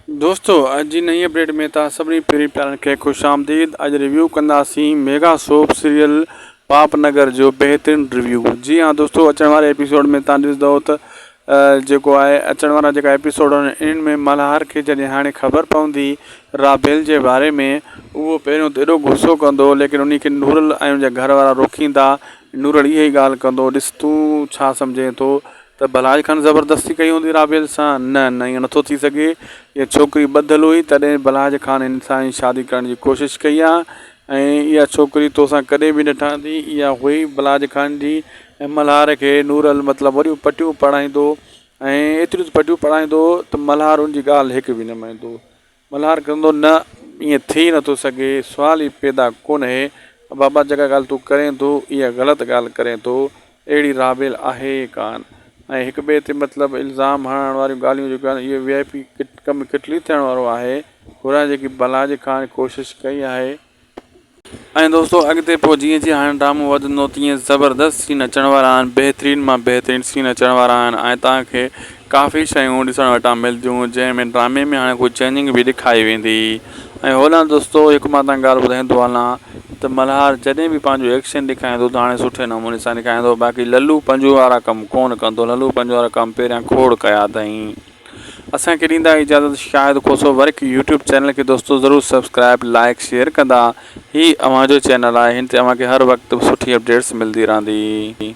دوستو اڄ جي نئين اپڊيٽ ۾ توهان سڀني پرين پيارن کي خوش آمديد اڄ ريويو ڪنداسين ميگا سوپ سيريل پاپ نگر جو بهترين ريويو جي ها دوستو اچڻ واري ايپيسوڊ ۾ توهان ڏسندو ته جيڪو آهي اچڻ وارا جيڪا ايپيسوڊ آهن انهن ۾ ملهار کي جڏهن هاڻي خبر پوندي رابيل جي باري ۾ اهو پهريون ته ايڏو غصو ڪندو ليڪن انهي کي نورل ۽ ان جا گهر وارا روڪيندا نورل اها ئي ڳالهه ڪندو ڏس تون ڇا سمجهين ٿو ته بلاج خان زبردستي ڪئي هوندي رابيل سان؟ نه نه ائين نٿو ٿي سگهي. اها ڇوڪري ٻڌل هئي تڏهن بلاج خان هن سان ئي شادي ڪرڻ جي ڪوشش ڪئي آ ۽ اها ڇوڪري توسان ڪڏهن به نه ٺهندي. اها هئي بلاج خان جي ۽ ملهار کي نورل مطلب وڏيون پٽيون پڙهائيندو ۽ ايتريون ته پٽيون پڙهائيندو ته ملهار ان جي ڳالهه هڪ به نه مڃيندو. ملهار ڪندو نه ائين ٿي نٿو سگهي سوال ئي پيدا ڪونهي بابا جيڪا ڳالهه تون ڪرين ٿو اها غلط ڳالهه ڪرين ٿو اهڙي رابيل آهي ئي ڪانه ۽ هڪ ٻئي تي مطلب الزام هڻڻ واريون ڳالهيون جيڪيون آهن اهي وي آء پي ڪم ڪٽلي ٿيڻ وارو آهي گهران جيڪي بلاج خان ڪوشش ڪئي آهي ۽ دوستو اڳتي پوء جيئن جيئن هاڻي ڊرامو وڌندو تيئن زبردست سين اچڻ وارا آهن بهترين مان بهترين سين اچڻ وارا آهن ۽ توهان کي ڪافي شيون ڏسڻ وٽان ملنديون جنهن ۾ ڊرامي ۾ هاڻي ڪجهه چينجنگ به ڏکائي ويندي ۽ هوڏانهن دوستو هڪ مان توهان کي ڳالهه ٻڌائيندو هلان ته ملهار جڏهن به پنهنجو ايڪشن ڏکائيندو ته هاڻي سٺي نموني سان ڏکائيندو باقي للو پنجو وارا ڪم ڪونه ڪندو للو پنجو وارا ڪم پهريان کوڙ ڪيا اٿئين. اسان کي ڏيندا اجازت Shahid Khoso work YouTube channel کي دوستو ضرور سبسڪرائب لائڪ شيئر ڪندا هي اوهان جو چينل آهي هن تي اوهان کي هر وقت سٺي اپڊيٽس ملدي رهندي.